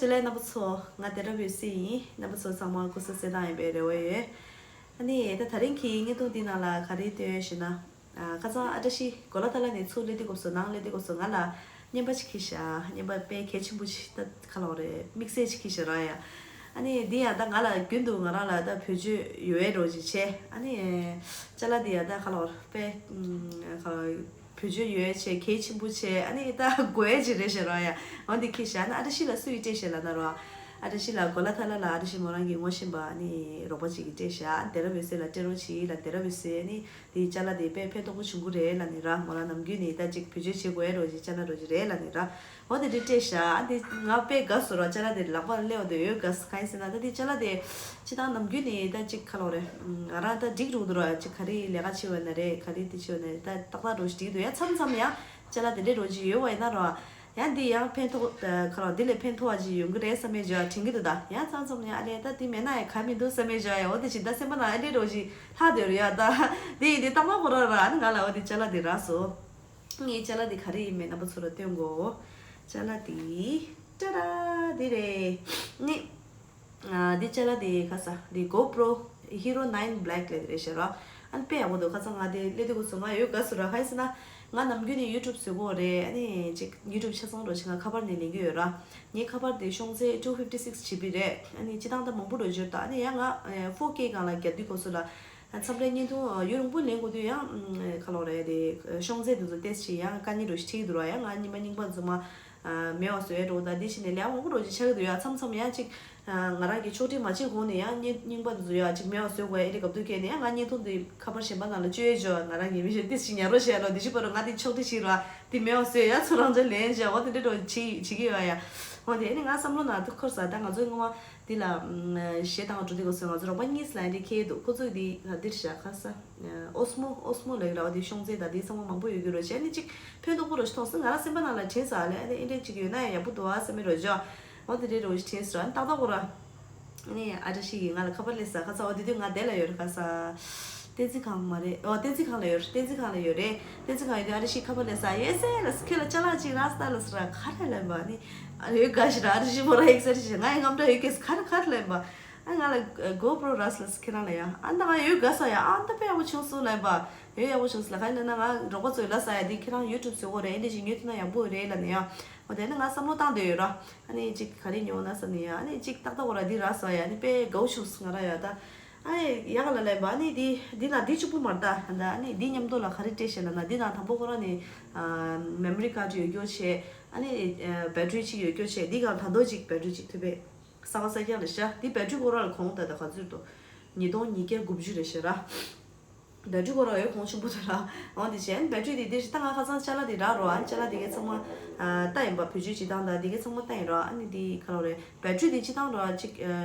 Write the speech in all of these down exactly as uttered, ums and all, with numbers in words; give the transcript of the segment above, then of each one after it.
ཇུ་ལེ་རྣམ་པ་ཚོ། ང་དེ་རབ་ཡོད་སྲིད་ཡིན། རྣམ་པ་ཚོ་ཚང་མ་སྐུ་གཟུགས་གསལ་ཐང་ཡིན་པའི་རེ་བ་ཡོད། ཨ་ནི་ད་དེ་རིང་གི་བརྙན་ཐུང་འདི་ནང་ལ་ག་རེ་སྟོན་ཞེ་ན། ཨ་ཁ་སང་ཨ་བཀྲ་ཤིས་གོ་ལ་ཐ་ལ་ནས་ཚུར་སླེབས་དུས་སྐབས་སུ་ནང་སླེབས་དུས་སྐབས་སུ་ང་ལ་རྔན་པ་ཅིག་ཁྱེར་ཤག་རྔན་པ་དཔེ་གལ་ཆེན་པོ་ཅིག་ད་ག་ལབ་རེད། དམིགས་བསལ་ཅིག་ཁྱེར་ཤག་ར་ཡ། ཨ་ནི་འདི་ཡང་ད་ང་ལ་རྒྱུན་དུ་ང་རང་ལ་ད་བེད་སྤྱོད་ཡོད་པའི་རོ་ཅིག་བྱས། ཨ་ནི་ཅ་ལག་འདི་ཡང་ད་ག་ལབ་དཔེ་ག་ལབ། བེད་སྤྱོད་ཡོད་བྱས་གལ་ཆེན་པོ་བྱས། ཨ་ནི་ད་དགོས་ཡ་ཅིག་རེད་ཤག་ར་ཡ། འོ་འདི་ཁྱེར་ཤག་ཨ་ནི་ཨ་བཀྲ་ཤིས་ལ་སུ་ཡིས་སྤྲད་ཤག་ལབ་ན་ར། ཨ་བཀྲ་ཤིས་ལ་གོ་ལ་ཐ་ལ་ལ་ཨ་བཀྲ་ཤིས་མོ་རང་གི་ངོ་ཤེས་པ་ཨ་ནི་རོགས་པ་ཅིག་གིས་སྤྲད་ཤག་དེ་རབ་ཡོད་སྲིད་ལ་སྤྲད་རོགས་བྱེད་ལ། དེ་རབ་ཡོད་སྲིད་ཨ་ནི་དེའི་ཅ་ལག་དེ་དཔེ་ཕན་ཐོགས་པོ་བྱུང་གི་རེད་ལབ་ནི་ར། མོ་རང་ནམ་རྒྱུན་ནས་ད་ཅིག་བེད་སྤྱོད་བྱེད་དགོས་ཡ་རོ་ཅིག་ཅ་ལག་རོ་ཅིག་རེད་ལབ་ནི་ར། འོ་དེ་འདྲ་སྤྲད་ཤག་ཨ་འདི་ང་དཔེ་དགའ་སོང་ར། ཅ་ལག་དེ་ལག་པར་སླེབས་པ་དེ་ཡོད་དགའ་སོང་། གང་ཡིན་ཟེར་ན་ད་འདི་ཅ་ལག་དེ་སྤྱིར་བཏང་ནམ་རྒྱུན་ནས་ད་ཅིག་ག་ལབ་རེད། ང་རང་ད་འགྲིག་རུང་འདུག་ར། ཅིག་ག་རེ་ལས་ཀ་བྱེད་པ་ན་རེད། ག་རེ་དེ་བྱེད་པ་ན་རེད། ད་ཏག་ཏག་རོ་ཞིག་འགྲིག་འདུག་ཡ། མཚམས་མཚམས་ཡང་ཅ་ལག་དེ་འདྲ་རོ་ཅིག་ཡོད་པ་ཡིན་ན་ར། ཡང་འདི་ཡང་ཕན་ཐོགས་ག་ལབ་རེད། འདི་ལས་ཕན་ཐོགས་པ་ཅིག་ཡོང་གི་རེད་བསམ་པའི་འཇོ་དྲན་གྱི་འདུག་ད་ཡང་མཚམས་མཚམས་ཡང་ཨ་ལས་ད་འདི་མེད་ན་ཡང་ག་མི་འདུག་བསམ་པའི་འཇོ་ཡ། འོ་དེ་ཅིག་ད་སེམས་པ་ནང་ཨ་ལས་རོ་ཅིག་ལྷག་སྡོད་རེད་ཡ། ད་འདི་ཡིན་འདི་ཏག་ཏག་ཁོ་ར་ར་ཨ་ནི་ང་ལ་འོ་དེ་ཅ་ལག་དེ་རག་སོང་། ངའི་ཅ་ལག་འདི་ག་རེ་ཡིན་མིན་རྣམ་པ་ཚོ་ལ་སྟོན་གོ། ཅ་ལག་འདི་ཏྲ་ར་འདི་རེད། ནི་ཨ་འདི་ཅ་ལག་འདི་ག་ས་འདི་GoPro Hero nine Black ལབ་རེད་ཤག་ར། ཨ་ནི་དཔེ་ཡག་པོ་འདུག་ཁ་སང་ང་དེ་སླེབས་དུས་སྐབས་སུ་ང་ཡོད་དགའ་སོང་ར། གང་ཡིན་ཟེར་ན་ང་ནམ་རྒྱུན་ནས་YouTube བཟོ་གི་ཡོད་རེད། ཨ་ནི་ཅིག་YouTube ཆ་ཚང་རོ་ཅིག་ང་ཁ་པར་ནས་ལེན་གྱི་ཡོད་ར། ངའི་ཁ་པར་དེ་ཤོང་ཚད་two fifty six GB རེད། ཨ་ནི་སྤྱིར་བཏང་ད་མང་པོ་འགྲོ་རྒྱུ་རེད། ད་ཨ་ནི་ཡང་ང་four K སྒང་ལ་རྒྱག་དུས་སྐབས་སུ་ལ། མཚམས་རེ་བརྙན་ཐུང་ཡུན་རིང་པོ་ལེན་དགོས་དུས་ཡང་ག་ལབ་རེད། དེ་ཤོང་ཚད་དེ་ཚོ་ཏོག་ཙམ་ཡང་དཀའ་ངལ་འདྲ་ཞིག་འཕྲད་ཀྱི་འདུག་ར། ཡང་ང་རྔན་པ་རྙིང་པ་ཚང་མ་མེད་པ་བཟོ་ཡ་འདྲ་བོ་དང་དེ་བཞིན་ནས་ལས་མང་པོ་འདྲ་ཞིག་ཆགས་ཀྱི་འདུག་ཡ། མཚམས་མཚམས་ཡང་ཅིག་ང་རང་གི་ཕྱོགས་སྒྲིག་མ་བྱས་གོང་ནས་ཡང་རྙིང་རྙིང་པ་དེ་ཚོ་ཡང་ཅིག་མེད་པ་བཟོ་དགོས་ཡ་དེ་འདྲ་སྐབས་དུས་སྐབས་ནས་ཡང་ང་བརྙན་ཐུང་དེ་ཁ་པར་གཞན་པ་ནང་ལ་བཅོས་ཡ་འཇོག་ང་རང་གི་མི་གཞན་ཏོག་ཙམ་ཉར་རོགས་བྱས་ལོ། དེ་བཞིན་པ་རུ་ང་དེ་ཕྱོགས་སྒྲིག་བྱས་ར། དེ་མེད་པ་བཟོས་ཡ་ཚོ་རང་ཚོ་ལེན་བྱས་འོ་དེ་འདྲ་འདྲ་བྱེད་བྱེད་ཀྱི་ཡོད་ཡ། འོ་དེ་ནི་ང་བསམ་བློ་ནང་དུ་འཁོར་ས་ད་ང་ཚོའི་སྔོན་མ་འདི་ལ་གཞས་བཏང་འགྲོ་དུས་སྐབས་སུ་ང་ཚོ་རོགས་པ་གཉིས་ལ་འདི་ཁེལ་འདུག་ཁོ་ཚོས་འདི་འདིར་བཞག་ཁ་ས་ཨོ་སི་མོ་ཨོ་སི་མོ་ལབ་ཀྱི་ར། འོ་དེ་ཤོང་ཚད་དང་འདི་ཚང་མ་མང་པོ་ཡོད་ཀྱི་རོ་བྱས་ནི་ཅིག་ཕན་ཐོགས་པོ་རོ་ཞིག་མཐོང་སོང་། ང་རང་སེམས་པ་ནང་ལ་དྲན་ས་ལས་ཨ་ནི་ཨེ་འདྲས་ཅིག་ཡོད་ན་ཡང་ཡག་པོ་འདུག་ཨ་བསམ་མི་རོ་ཇོ། འོ་དེ་འདྲས་རོ་ཞིག་དྲན་སོང་ཨ་ནི་ཏག་ཏག་ཁོ་ར། ཨ་ནི་ཨ་བཀྲ་ཤིས་ཀྱིས་ང་ལ་ཁ་པར་སླེབས་ས་ཁ་ས་འོ་དེ་དུས་ང་དེ་ལ་ཡོད་རེད་ཁ་ས། བསྟན་འཛིན་ཁང་མ་རེད། ཨོ་བསྟན་འཛིན་ཁང་ལ་ཡོད་རེད། བསྟན་འཛིན་ཁང་ལ་ཡོད་རེད། བསྟན་འཛིན་ཁང་ཡོད་དུས་ཨ་བཀྲ་ཤིས་ཁ་པར་སླེབས་ས་ཡོད་སེ་ལ་ཁྱེད་ལ་ཅ་ལག་ཅིག་རག་ས་ལ་ཟེར་ར་ཁ་རེ་ལབ་པ་ནི། ཨ་ཡོད་དགའ་ཞིག་ར་ཨ་བཀྲ་ཤིས་མོ་ར་ཡིག་ས་རེ་ཞིག་ང་ཡི་རྔམ་སྐྲག་ཡོད་ཀྱི་ཁ་རེ་ཁ་རེ་ལབ་པ། ཨ་ང་ལ་GoPro རག་ས་ལ་ཁྱེད་རང་ལ་ཡ་ཨ་ད་ང་ཡོད་དགའ་ས་ཡ་ཨ་ད་དཔེ་ཡག་པོ་བྱུང་སོང་ལབ་པ། ཡོད་ཡག་པོ་བྱུང་སོང་ལ་ག་ཡིན་ན་ང་རོགས་པ་ཚོས་ལབ་ས་ཡ་འདི་ཁྱེད་རང་YouTube བཟོ་གོ་རེད། ཨེ་འདྲ་ཞིག་ཉོས་ཐུབ་ན་ཡག་པོ་རེད་ལབ་ནས་ཡ། འོ་དེ་ནི་ང་བསམ་བློ་བཏང་བསྡད་ཡོད་ར། ཨ་ནི་ཅིག་ག་རེ་ཉོ་ན་བསམ་ནས་ཡ་ཨ་ནི་ཅིག་ཏག་ཏག་འོ་ར་འདི་རག་སོང་ཡ་ཨ་ནི་དཔེ་དགའ་བོ་བྱུང་སོང་ང་ར་ཡ་ད། ཨ་ཡག་ལ་ལབ་པ་ཨ་ནི་འདི་འདི་ན་འདི་གཅིག་པུ་མ་རེད་ད། ཨ་ནི་འདི་མཉམ་དུ་ལ་ག་རེ་སྤྲད་ཤེས་ལབ་ན་འདི་ན་དང་པོ་ཁོ་རང་ནི་memory card ཡོད་རྒྱུ་བྱས། ཨ་ནི་battery གཅིག་ཡོད་རྒྱུ་བྱས། འདི་ག་ད་དོ་གཅིག་battery གཅིག་ཐུབ་པས་གསར་པ་གསར་རྐྱང་རེད་ཤག་འདི་battery ཁོ་རང་ལ་གོང་ད་ད་ག་ཚོད་འདུག་ཉིས་སྟོང་ཉིས་བརྒྱ་དགུ་བཅུ་རེད་ཤག་ར། battery ཁོ་རང་ཡོད་གོང་ཆེན་པོ་དེ་ར། འོ་འདི་བྱས་ཨ་ནི་battery འདི་འདི་ད་ང་ཁ་སང་ཅ་ལག་འདི་རག་རོ། ཨ་ནི་ཅ་ལག་འདི་གའི་ཚང་མ་ལྟ་ཡིན་པ། བེད་སྤྱོད་བྱེད་སྟངས་དང་འདི་གའི་ཚང་མ་ལྟ་ཡིན་རོ། ཨ་ནི་འདི་ག་རེ་རེད། battery འདི་སྤྱིར་བཏང་རོ་གཅིག་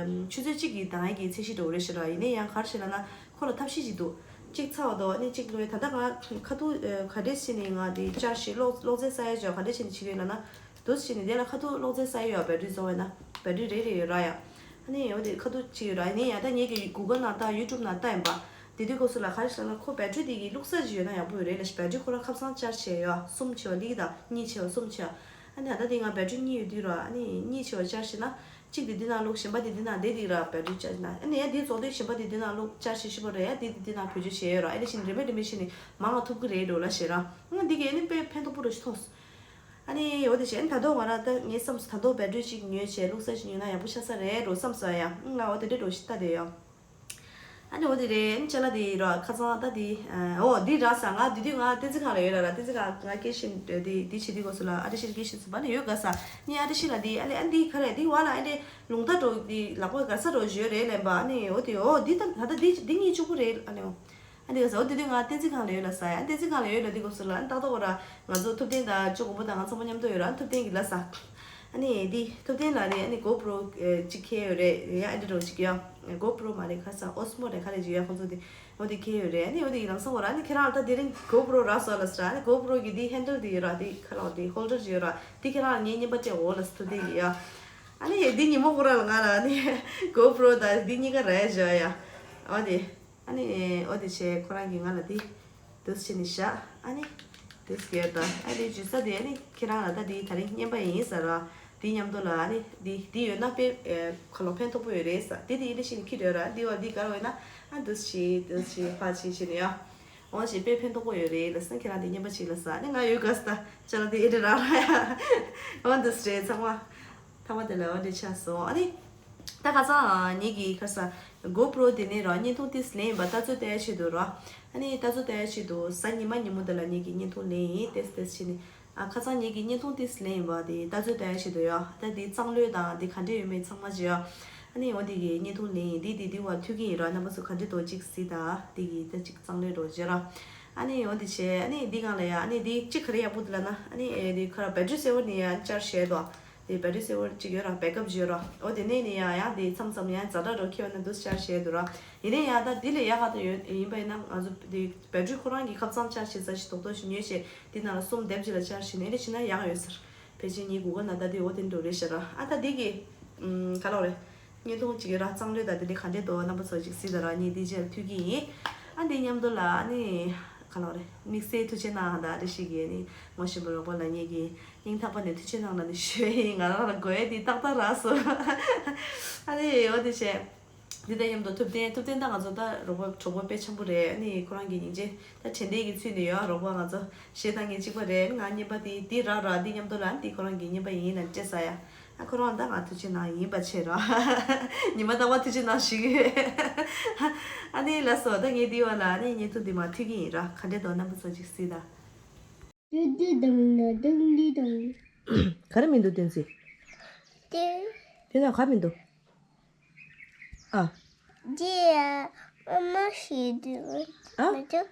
ཆུ་ཚོད་གཅིག་གི་ད་ང་གི་ཚད་གཞི་འདྲ་བོ་རེད་ཤག་ར། ཡིན་ནའི་ཡང་ག་རེ་ཞིག་ལབ་ན་ཁོ་ལ་ཐབས་ཤེས་ཅིག་འདུག་གཅིག་ཚར་བ་དོ་ཨ་ནི་གཅིག་ལོས་ད་ལྟ་ང་ཁ་ཐུག་ག་འདྲས་བྱས་ནས་ང་འདི་ཅར་ཞིག་གློག་གློག་རྫས་ས་ཡ་ཅོ་ག་འདྲས་བྱས་ནས་བྱེད་ཀྱི་ཡོད་ལབ་ན། འདུག་སེ་བྱས་ནས་དེ་ལ་ཁ་ཐུག་གློག་རྫས་ས་ཡ་ཡོད་battery བཟོ་བས་ན་battery རེ་རེ་ཡོད་ར་ཡ། ཨ་ནི་འོ་དེ་ཁ་ཐུག་ཅིག་ཡོད་ར། ཡིན་ནའི་ཡང་ད་ངེད་ཀྱི་Google ནང་ལྟ་YouTube ནང་ལྟ་ཡིན་པ། དེ་དུས་སྐབས་སུ་ལ་ག་རེ་ཞིག་ལབ་ན་ཁོ་battery དེ་གི་བླུགས་ས་ཅིག་ཡོད་ན་ཡག་པོ་ཡོད་རེད་ལབ་ཤག battery ཁོ་རང་ཁ་སང་ཅར་བྱས་ཡོད་གསུམ་བྱས་པ་འདི་གི་ད་གཉིས་བྱས་པ་གསུམ་བྱས། ཨ་ནི་ད་ལྟ་དེ་ང་battery གཉིས་ཡོད་དུས་ར་ཨ་ནི་གཉིས་བྱས་པ་ཅར་བྱས་ན་གཅིག་དེ་འདི་ནང་བླུགས་གཞན་པ་དེ་འདི་ནང་བསྡད་དེ་ར་battery ཅར་བྱས་ན་ཨ་ནི་ཡང་དེ་རྫོགས་དུས་གཞན་པ་དེ་འདི་ནང་བླུགས་ཅར་བྱས་ཤི་བ་རེད། ཡང་དེ་དེ་འདི་ནང་བེད་སྤྱོད་བྱས་ཡོད་ར། ཨ་ནི་བཞིན་རེ་མེད་རེ་མེད་བྱས་ནས་མང་ང་ཐུབ་ཀྱི་རེད་འགྲོ་ལབ་ཤག་ར། ཨ་འདི་གི་ཨ་ནི་དཔེ་ཕན་ཐོགས་པོ་ར་ཞིག་མཐོང་སོང་། ཨ་ནི་འོ་དེ་བྱས་ཨ་ནི་ད་དུང་ང་རང་ད་ངའི་བསམ་སོང་ད་དུང་battery གཅིག་ཉོས་བྱས་བླུགས་ས་ཅིག་ཉོས་ན་ཡག་པོ་ཆགས་ས་རེད་འགྲོ་བསམ་སོང་ཡ། ཨ་ང་འོ་དེ་འདྲས་འགྲོ་ཞིག་ལྟ་དེ་ཡོད། ཨ་ནི་འོ་དེ་རེད། ཨ་ནི་ཅ་ལག་དེ་ར་ཁ་སང་ད་དེ་འོ་འདི་རག་ས་ང་དེ་དུས་ང་བསྟན་འཛིན་ཁང་ལ་ཡོད་ལ་ར། བསྟན་འཛིན་ཁང་ང་སྐད་ཆ་དེ་དེ་བྱེད་དུས་སྐབས་སུ་ལ་ཨ་བཀྲ་ཤིས་ལ་སྐད་ཆ་ཟེར་བ་ནི་ཡོད་ག་ས་ནི་ཨ་བཀྲ་ཤིས་ལ་དེ་ཨ་ལེ་ཨ་འདི་ག་རེད་འདི་བ་ལ་ཨ་འདྲས་ལུང་ཐག་འགྲོ་དེ་ལག་པ་ག་ས་འགྲོ་ཞོར་རེད་ལན་པ། ཨ་ནི་འོ་དེ་འོ་འདི་ད་ད་ལྟ་འདི་འདི་གཉིས་གཅིག་པུ་རེད་ཨ་ནི་འོ། ཨ་འདི་ག་ས་འོ་དེ་དུས་ང་བསྟན་འཛིན་ཁང་ལ་ཡོད་ལ་ས་ཡ། བསྟན་འཛིན་ཁང་ལ་ཡོད་ལ་དེ་སྐབས་སུ་ལ་ཨ་ནི་ཏག་ཏག་འོ་ར་ང་ཚོ་ཐུབ་བསྟན་དང་ཅོ་གོང་པོ་དང་ང་ཚང་མ་མཉམ་དུ་ཡོད་ར། ཨ་ནི་ཐུབ་བསྟན་གྱིས་ལ་ས། ཨ་ནི་འདི་ཐུབ་བསྟན་ལ་ནི་ཨ་ནི་GoPro གཅིག་ཁྱེར་ཡོད་རེད་ཡ། ཨ་འདི་འདྲ་གཅིག་ཡ་GoPro མ་རེད་ཁ་ས་ཨོ་སི་མོ་རེད་ག་རེ་ཅིག་ཡ་ཁོང་ཚོ་དེ་འོ་དེ་ཁྱེར་ཡོད་རེད། ཨ་ནི་འོ་དེ་ལམ་སང་འོ་ར་ཨ་ནི་ཁྱེད་རང་ལ་ད་དེ་རིང་GoPro རག་སོང་ལ་ས་ར། ཨ་ནི་GoPro གི་འདི་handle དེ་ཡོད་ར། དེ་ཁ་ལག་དེ་holder ཅིག་ཡོད་ར། དེ་ཁྱེད་རང་ལ་ངའི་རྔན་པ་སྤྲད་འོ་ལ་ས་ཐུབ་བསྟན་གྱིས་ཡ། ཨ་ནི་འདི་ཉིན་མོ་ཁོ་ར་ལ་ང་ལ་ཨ་ནི་GoPro དང་འདི་གཉིས་ཀ་རག་ཡ་བྱོས་ཡ། འོ་དེ། ཨ་ནི་འོ་དེ་བྱས་ཁོ་རང་གིས་ང་ལ་དེ་འདུག་སེ་བྱས་ནས་བཞག་ཨ་ནི་དེ་སྐྱེལ་ད་ཨ་དེ་འཇུ་ས་དེ་ཨ་ནི་ཁྱེད་རང་ལ་ད་དེ་ད་རིང་རྔན་པ་ཡིན་ཟེར་ར། འདི་མཉམ་དུ་ལ་ཨ་ནི་འདི་འདི་ཡོད་ན་དཔེ་ཨེ་ཁ་ལོ་ཕན་ཐོགས་པོ་ཡོད་རེད་ས། འདི་དེ་ཡིན་ལ་ཤི་ནི་ཁྱི་རེད་ར། འདི་བ་འདི་གར་བས་ན་ཨ་འདུ་ཤི་འདུ་ཤི་ཕ་ཤི་ཤི་ནི་ཡ། འོ་ཞེས་དཔེ་ཕན་ཐོགས་པོ་ཡོད་རེད་ལ་སང་ཁྱེད་རང་འདི་མཉམ་པ་ཞིག་ལ་ས། ཨ་ནི་ང་ཡོད་ག་ས་ད་ཅ་ལ་འདི་ཨེ་རེད་ར་ར་ཡ། འོ་འདུ་ཤི་རེད་ཚང་མ། ཐ་མ་དེ་ལ་འོ་འདི་ཆ་སོང་། ཨ་ནི་ད་ཁ་སང་ངེད་ཀྱི་ཁ་ས་གོ་པྲོ་དེ་ནས་ར་བརྙན་ཐུང་ཏིས་ལེན་ཡིན་པ་ལྟ་ཚོད་ལྟ་ཡ་ཆེད་དུ་ར། ཨ་ནི་ལྟ་ཚོད་ལྟ་ཡ་ཆེད་དུ་གཟའ་ཉི་མ་ཉིན་མོ་དེ་ལ་ངེད་ཀྱི་བརྙན་ཐུང་ལེན་ཡིན་ཏེས་ཏེས་ཆེ་ནི། ཨ་ཁ་སང་ངེད་ཀྱི་བརྙན་ཐུང་ཏིས་ལེན་ཡིན་པ་དེ་ལྟ་ཚོད་ལྟ་ཡ་ཆེད་དུ་ཡ། ད་དེ་གཙང་ལོས་དང་དེ་ག་འདྲས་ཡོད་མེད་ཚང་མ་བྱེད་ཡ། ཨ་ནི་འོ་དེ་གི་བརྙན་ཐུང་ལེན་ཡིན། དེ་དེ་དེ་བ་ཐུག་གི་ཡིན་ར། རྣམ་པ་ཚོ་ག་འདྲས་འདུག་ཅིག་གཟིགས་དང་དེ་གི་ད་ཅིག་གཙང་ལོས་འགྲོ་བྱེད་ར། ཨ་ནི་འོ་དེ་བྱས་ཨ་ནི་འདི་སྒང་ལ་ཡ། ཨ་ནི་འདི་གཅིག་ག་རེ་ཡག་པོ་འདུག་ལབ་ན། ཨ་ནི་ཨེ་འདི་ཁ་ར་བེ་ཊི་རི་སེ་ཝར་ནི་ཡ་ཅར་བྱས་འདུག་དེ་བེ་ཊི་རི་སེ་ཝར་གཅིག་ཡོད་ར། བེག་ཨབ་ཡོད་ར། འོ་དེ་ནས་ནི་ཡ་ཡང་དེ་མཚམས་མཚམས་ཡང་ཛ་དྲག་འགྲོ་ཁྱེད་བ་ན་འདུག་ཅར་བྱས་འདུག་ར། ཡིན་ནའི་ཡ་ད་འདི་ལས་ཡག་ག་ད་ཡོད་ཡིན་པ་ཡིན་ན་ང་ཚོ་དེ་བེ་ཊི་རི་ཁོ་རང་གི་ཁ་གཙང་ཅར་བྱེད་ས་ཞིག་རྡོག་རྡོག་ཞིག་ཉོས་བྱས་དེ་ནང་ལ་གསུམ་སྡེབ་གཅིག་ལ་ཅར་བྱས་ནས་ཨེ་ལས་བྱས་ན་ཡག་ཡོད་ཟེར། ཕལ་ཆེར་ངའི་གུ་ག་ན་ད་དེ་འོ་དེ་འགྲོ་རེད་ཤག་ར། ཨ་ད་འདི་གི་ཨམ་ག་ལབ་རེད། བརྙན་ཐུང་གཅིག་ཡོད་ར། གཙང་ལོས་ད་དེ་ལས་ག་འདྲས་འདུག་རྣམ་པ་ཚོ་ཅིག་གཟིགས་དང་ར། ངས་འདི་རྗེས་ལ་མཐུད་ཀྱི་ཡིན། ཨ་འདི་མཉམ་དུ་ལ་ཨ་ནི་ག་ལབ་རེད། དམིགས་བསལ་ཐུགས་རྗེ་གནང་ད་རེ་ཞིག་གིས་ནི་ངོ་ཤེས་པ་རོགས་པ་ལ་ངེད་ཀྱི་སྙིང་ཐག་པ་ནས་ཐུགས་རྗེ་གནང་ལ་ནི་ཞུ་ཡ་ཡིན། ང་རང་ལ་དགོས་ཡ་འདི་ཏག་ཏག་རག་སོང་། ཨ་ནི་འོ་དེ་བྱས། འདི་དང་མཉམ་དུ་ཐུབ་བསྟན་ཐུབ་བསྟན་ད་ང་ཚོ་ད་རོགས་པ་གྲོགས་པོ་དཔེ་འཆམ་པོ་རེད། ཨ་ནི་ཁོ་རང་གི་སྙིང་རྗེ་ད་དྲན་རྟེན་གྱི་ཚུལ་ནས་ཡོད། རོགས་པ་ང་ཚོ་གཞས་བཏང་མཁན་གཅིག་པ་རེད། ང་རྔན་པ་དེ་འདི་རག་རག་འདི་མཉམ་དུ་ལ་འདི་ཁོ་རང་གི་རྔན་པ་ཡིན་ན་སྤྲད་ས་ཡ། ཨ་ཁོ་རང་ད་ང་ཐུགས་རྗེ་གནང་ཡིན་པ་བྱས་ར། ཉི་མ་རྟག་པར་ཐུགས་རྗེ་གནང་ཞུ་གི་ཡོད། ཨ་ནི་ལགས་སོ། ད་ངས་འདི་བ་ལ་ཨ་ནི་བརྙན་ཐུང་འདི་མར་མཐུད་ཀྱི་ཡིན་ར། ག་འདྲས་འདུག་རྣམ་པ་ཚོ་ཅིག་གཟིགས་དང་། ཏི་ཏི་དང་ན་དང་ཏི་དང་། ག་རེ་མི་འདུག་བསྟན་འཛིན། ཏི། དེ་ན་ག་མི་འདུག་ཨ། ཏི་ཨ་མ་མ་ཤི་དུ། ཨ། མི་འདུག་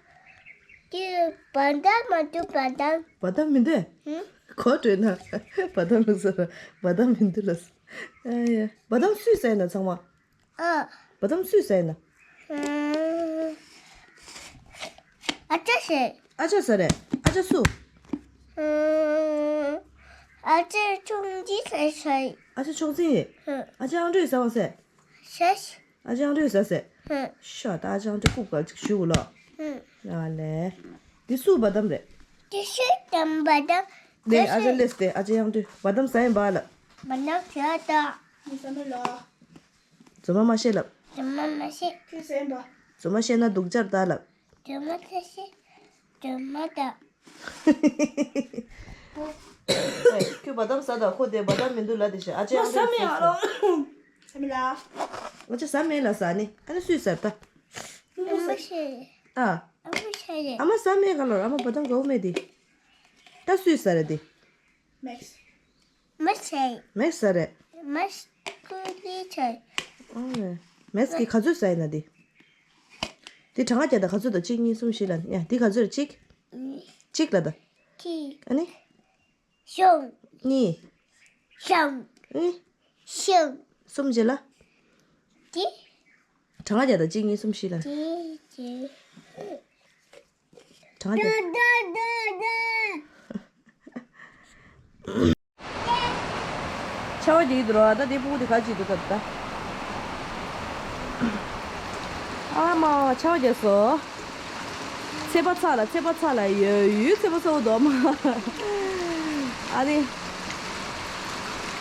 ཏི་བ་དམ་མ་འདུག་བ་དམ། བ་དམ་མི་འདུག་ཧུམ། གོ་བྲོས་ན་བ་དམ་ལུག་ས་བ་དམ་མི་འདུག་ལ། ཨ་ཡ། བ་དམ་སུས་ཟ་ཡིན་ན་ཚང་མ། ཨ། བ་དམ་སུས་ཟ་ཡིན་ན། ཨ་ཅག་ཟ། ཨ་ཅག་ཟ་རེད། ཨ་ཅག་སུ། ཨ་ཅག་ཆུང་འདི་ཟ་ཟ། ཨ་ཅག་ཆུང་འདི། ཨ་ཅག་ཨང་ཀྲོས་ཟ་བ་ཟ། ཟ། ཨ་ཅག་ཨང་ཀྲོས་ཟ་ཟ། ཤ་ད་ཨ་ཅག་ཨང་ཀྲོས་རྐུབ་ག་ཅིག་ཞུ་གོ་ལོ། ཨ་ལེ། འདི་སུ་བ་དམ་རེད། འདི་སུ་དམ་བ་དམ། ནས་ཨ་ཅག་ལེས་ཏེ་ཨ་ཅག་ཨང་ཀྲོས་བ་དམ་ཟ་ཡིན་པ་ལ། བ་དམ་ཟ་ད། མི་ཟ་མི་ལ། རྫུན་མ་མ་བཤད་ལབ། རྫུན་མ་མ་བཤད། ཁྱོད་ཟེར་ཡིན་པ། རྫུན་མ་བཤད་ན་སྡུག་ཅག་ལྟ་ལབ། རྫུན་མ་མ་བཤད། རྫུན་མ་ལྟ། ཁྱོད་བ་དམ་ཟ་དང་ཁོ་དེ་བ་དམ་མི་འདུག་ལབ་དེ་བྱས་ཨ་ཅག་ཨང་ཀྲོས་ཟ་མི་ཡ་ལོ། ཟ་མི་ལ། ཨ་ཅག་ཟ་མེད་ལ་ཟ་ནི་ཨ་ནི་སུས་ཟ་ད། ཨ་མ་ཤེས། ཨ། ཨ་མ་ཤེས་རེད། ཨ་མ་ཟ་མེད་ག་ལོར་ཨ་མ་བ་དམ་དགའ་བོ་མེད་དེ། ད་སུས་ཟ་རེད་དེ། མེགས། མ་ཆེ། མེགས་ཟ་རེད། མ་ཆེ་ཀུ་ལི་ཆེ། ཨོ་རེད། མེགས་ཀྱི་ག་ཚོད་ཟ་ཡིན་ན་འདི། འདི་གྲངས་ཀ་རྒྱག་དང་ག་ཚོད་དང་གཅིག་གཉིས་གསུམ་བཞི་ལ་ཡ་འདི་ག་ཚོད་རེད་གཅིག་གཅིག་ལ་ད། གཅིག་ཨ་ནི། གསུམ། གཉིས། གསུམ། ཨ་ནི། གསུམ། གསུམ་བྱས་ལ། འདི། གྲངས་ཀ་རྒྱག་དང་གཅིག་གཉིས་གསུམ་བཞི་ལ། འདི་འདི། གྲངས་ཀ་རྒྱག་ད་ད་ད་ད། ཆར་པ་རྒྱག་གི་འདུག་རོ། ད་དེ་སྤུ་གུ་དེ་ག་བྱེད་འདུག་ད་ད། ཨ་མ་ཆར་པ་རྒྱག་སོ། ཚེས་པ་ཚ་ལ་ཚེས་པ་ཚ་ལ་ཡོད་ཡོད་ཚེས་པ་ཚ་བོ་འདུག་མ། ཨ་རེ།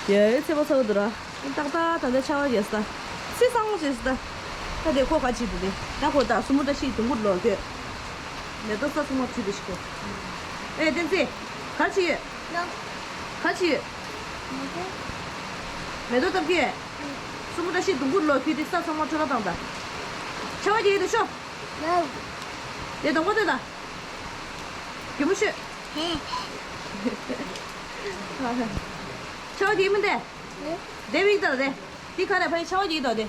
ཡོད་ཡོད་ཚེས་པ་ཚ་བོ་འདུག་ར། ཏག་ཏག་ད་ལྟ་ཆར་པ་རྒྱག་སོ་ད། ཚེས་བཟང་བོ་བྱེད་སོ་ད། ད་དེ་ཁོ་ག་བྱེད་འདུག་དེ། ད་ཁོ་ད་སུ་མོ་བཀྲ་ཤིས་དུང་དཀར་ལོག་གི། མེ་ཏོག་ས་ཚང་མ་བྲིས་ཏེ་ཤི་གོ། ཨེ་བསྟན་འཛིན། ག་ཅི་ཡོད། ལོ། ག་ཅི་ཡོད། མེ་ཏོག། མེ་ཏོག་བཏབ་ཀྱི་ཡོད། སྲུ་མོ་བཀྲ་ཤིས་དུང་དཀར་ལོ་ཁྱོད་དེ་ས་ཚང་མ་འཕྲོ་བརླག་བཏང་ད། ཆར་པ་རྒྱག་གི་འདུག་ཤོག་ལོ། དེ་གདོང་པ་ལྟོས་ད། གད་མོ་ཤོད། ཧེ། ཆར་པ་རྒྱག་གི་མིན་ཏེ། ལོ། དེ་བིག་ད་དེ། འདི་ག་ནས་ཕ་ཡི་ཆར་པ་རྒྱག་གི་འདུག་དེ།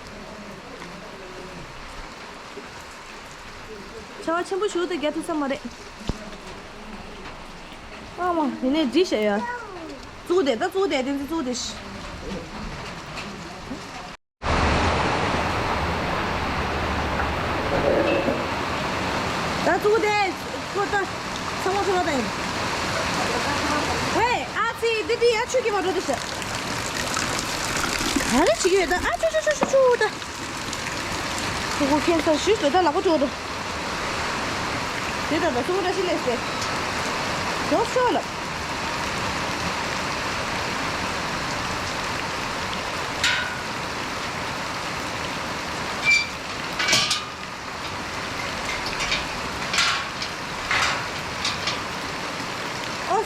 ཆར་པ་ཆེན་པོ་ཞིག་ཏུ་རྒྱག་ཐུབ་ས་མ་རེད། ཨ་མ་ཡིན་ནའི་འགྲིག་ཤག་ཡ། བཙུགས་ཏེ་ད་བཙུགས་ཏེ་དེ་ཚོ་བཙུགས་ཏེ་ཤི། ད་བཙུགས་ཏེ་ཁོ་ད་ཚང་མ་ཚོ་ལ་ད་ཡིན། ཧེ་ཨ་ཙི་འདི་འདི་ཡ་ཆུ་གི་མ་འགྲོ་དེ་ཤི། ག་རེ་བྱེད་ཀྱི་ཡོད་ད་ཨ་ཆུ་ཆུ་ཆུ་ཆུ་ཆུ་ད། ཁོ་ཁོ་ཁེན་སར་ཞུས་འགྲོ་ད་ལག་པ་འགྲོ་འགྲོ། དེ་ད་ད་སུ་མོ་བཀྲ་ཤིས་ལེགས་སེ། ཞོག་ཤོག་ལ།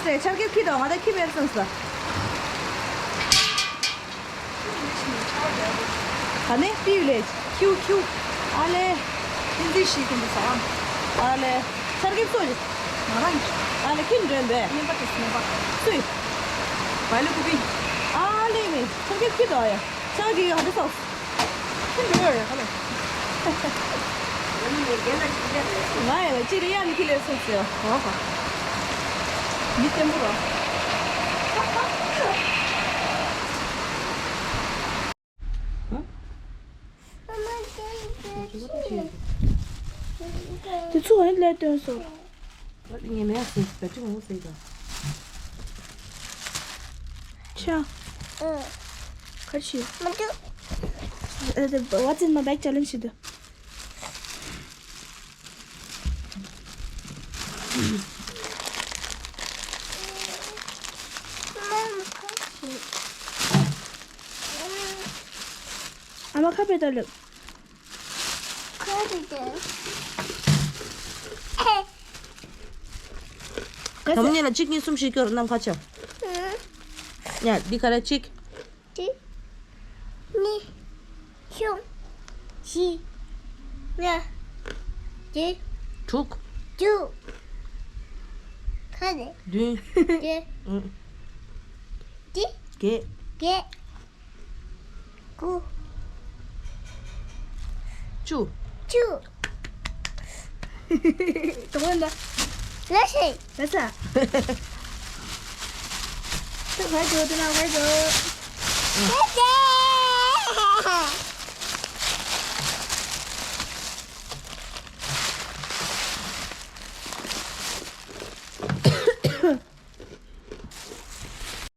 ཆར་ཁེབས་ཁྱི་དང་ང་ད་ཁྱི་མེར་སོང་སོ། ད་ནི་པིའུ་ལེ་ཁྱིའུ་ཁྱིའུ། ཨ་ལེ། ཏིན་ཏི་ཤི་ཏིན་ཏི་ས་ཨ་ལེ། ཆར་ཁེབས་སོ་ལེ། ང་རང་གི། ཨ་ལེ་ཁྱི་འདྲེན་པས། ཉན་པ་དེ་སུ་ཉན་པ། སུས། བའི་ལུ་ཀུ་པི། ཨ་ལེ་མེ་ཆར་ཁེབས་ཁྱི་དང་ཡ། ཆར་གི་ཡ་ཧ་ཏི་སོ། ཁྱི་འདྲེན་ཡ་ཁ་ལེ། ང་ཡ་ལ་ཅི་རེ་ཡ་ནི་ཁྱི་ལེ་སོ་སོ། ཧོ་ཧོ། མི་བརྟན་པོ་རོ། དེ་ཚོ་ཨེ་ལས་སྟོན་སོ། ངས་མེད་སོང་བེ་ཅི་མང་སེ་ག་ཆ། ཁ་ཆུ། ཨེ་དེ་བ་ཙིན་མ་བེག་ཅ་ལེན་ཞིག་དུ། ཨ་མ་ཁ་པེ་ད་ལབ། ཁ་པེ་ད། ཁ་ད་མོ་ཉིད་ལ་གཅིག་གཉིས་གསུམ་བཞི་སྐྱོར་ནམ་ཁ་ཆ། ཡ་འདི་ག་རེ་གཅིག་གཅིག་གཉིས། གསུམ། བཞི། ལྔ། བརྒྱད། དྲུག་དྲུག་ཁ་ནས། བདུན། བརྒྱད། ཨུ། བརྒྱད། བརྒྱད། བརྒྱད། དགུ། བཅུ། བཅུ། དོ་དགོན་ད། ལ་ཤེས། ལ་ས། ད་ག་འགྲོ་དེ་ན་ག་འགྲོ། ལ་ཤེས།